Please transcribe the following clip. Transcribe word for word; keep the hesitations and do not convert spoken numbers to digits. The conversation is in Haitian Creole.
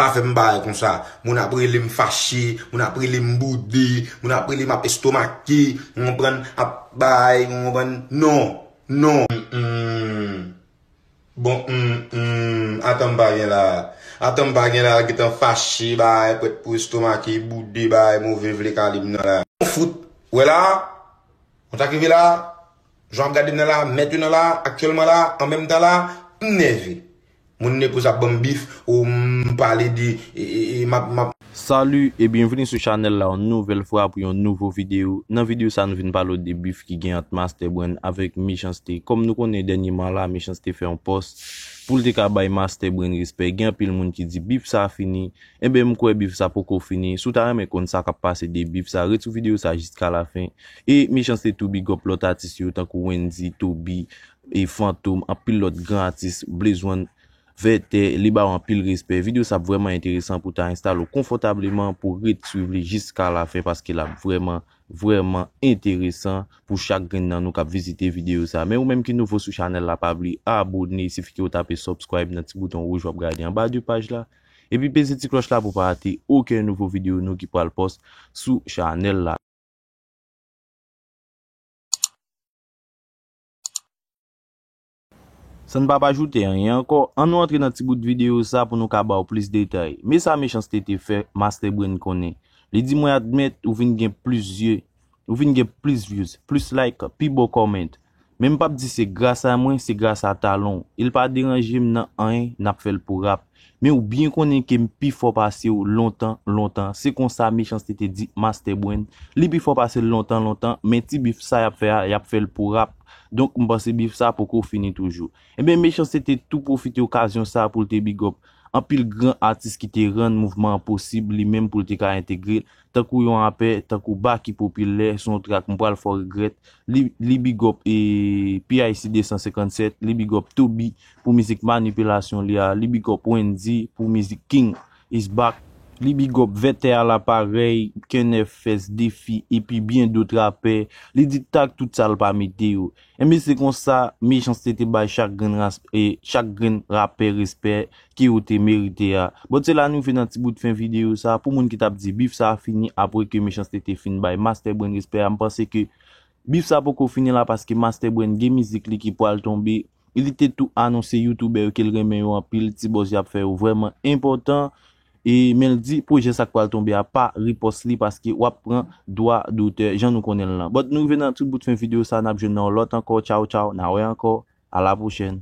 Pa fè m bagay konsa. Moun ap rele m fache, moun ap rele m boude, moun ap rele m ap estomake, ou konprann, ap bay, ou konprann. Non, non. Mm-mm. Bon, mm, mm, atan m pa gen la. Atan m pa gen la, gentan fache, bay, prèt pou estomake, boude, bay, move vle kalib nan la. Ou fout, wè la, konn sa k rive la, jan w ap gade m nan la, mèt yo nan la, aktyèlman la, an menm tan la, m nève. Moun nepo sa ban m bif, ou m pale de, e, e, e, m ap, m ap, Salut et bienvenue sur chanèl la yon nouvèl fwa pou yon nouvo videyo. Nan videyo sa nou vin pale de bif ki gen ant Master Brand avèk Mechans T. Kòm nou konnen dènyèman la, Mechans T fè yon pòs pou l te ka bay Master Brand respè. Gen anpil moun ki di bif sa fini. Enben m kwè bif sa poko fini. Si w ta renmen konn sa k ap pase de bif sa, ret sou videyo sa jiska lafen. E Mechans T tou big up lòt atis yo tankou Wendy, Toby, e Fantom, anpil lòt gran atis, Blaze One, Vètè, li ba yo anpil respè. Videyo sa ap vrèman enteresan pou ta enstale w konfòtableman pou ret swiv li jiska lafen paske l ap vrèman, vrèman enteresan pou chak grenn nan nou k ap vizite videyo sa. Men ou menm ki nouvo sou chanèl la, pa bliye abòne, sifi ke w tape subscribe nan ti bouton wouj w ap gade anba de paj la. Epi peze ti klòch la pou w pa rate okenn nouvo videyo nou ki pral pòs sou chanèl la. San n p ap ajoute anyen ankò, ann nou antre nan ti bout videyo sa pou nou ka ba w plis detay. Men sa Mechans T te fè Master Brain konnen. Li di mwen admèt ou vin gen plis zye, ou vin gen plis views, plis like, pi bon comment. Men m p ap di se gras a mwen, se gras a talan w. E l pa deranje m nan anyen, n ap fè l pou rap. Men ou byen konnen ke m pi fò pase w lontan, lontan. Se konsa Mechans T te di Master Brain. Li pi fò pase l lontan, lontan, men ti bif sa y ap fè a, y ap fè l pou rap. Donk, m panse bif sa poko fini toujou. Ebyen, Mechans T te tou pwofite okazyon sa pou l te big up anpil gran atis ki te rann mouvman an posib, li menm pou l te ka entegre l, tankou yon rapè, tankou Baky Popilè, se yon track m pral fè w regrèt, li, li big up e P I C de san senkann sèt, li big up Toby pou mizik Manipilasyon li a, li big up Wendy pou mizik King is Back, li big up Vètè a la parèy, Kenèfès, Defi, epi byen dòt rapè, li di tag tout sa l pa mete yo. Enben se konsa, Mechans T te bay chak grenn ras-, e chak grenn rapè respè ke yo te merite a. Bon, se la n rive nan ti bout fen videyo sa. Pou moun ki t ap di bif sa fini apre ke Mechans T te fin bay Master Brain respè a, m panse ke bif sa poko fini la paske Master Brain gen mizik li ki pral tonbe. Li te tou anonse youtubè yo ke l renmen yo anpil, ti buzz y ap fè yo vrèman enpòtan. E men l di pwojè sa k pral tonbe a pa repòs li paske w ap pran dwa dotè jan nou konnen l lan. But nou rive nan tout bout fen videyo sa, n ap jwenn nan yon lòt ankò. Tchaw, tchaw, n a wè ankò. A la pwochèn.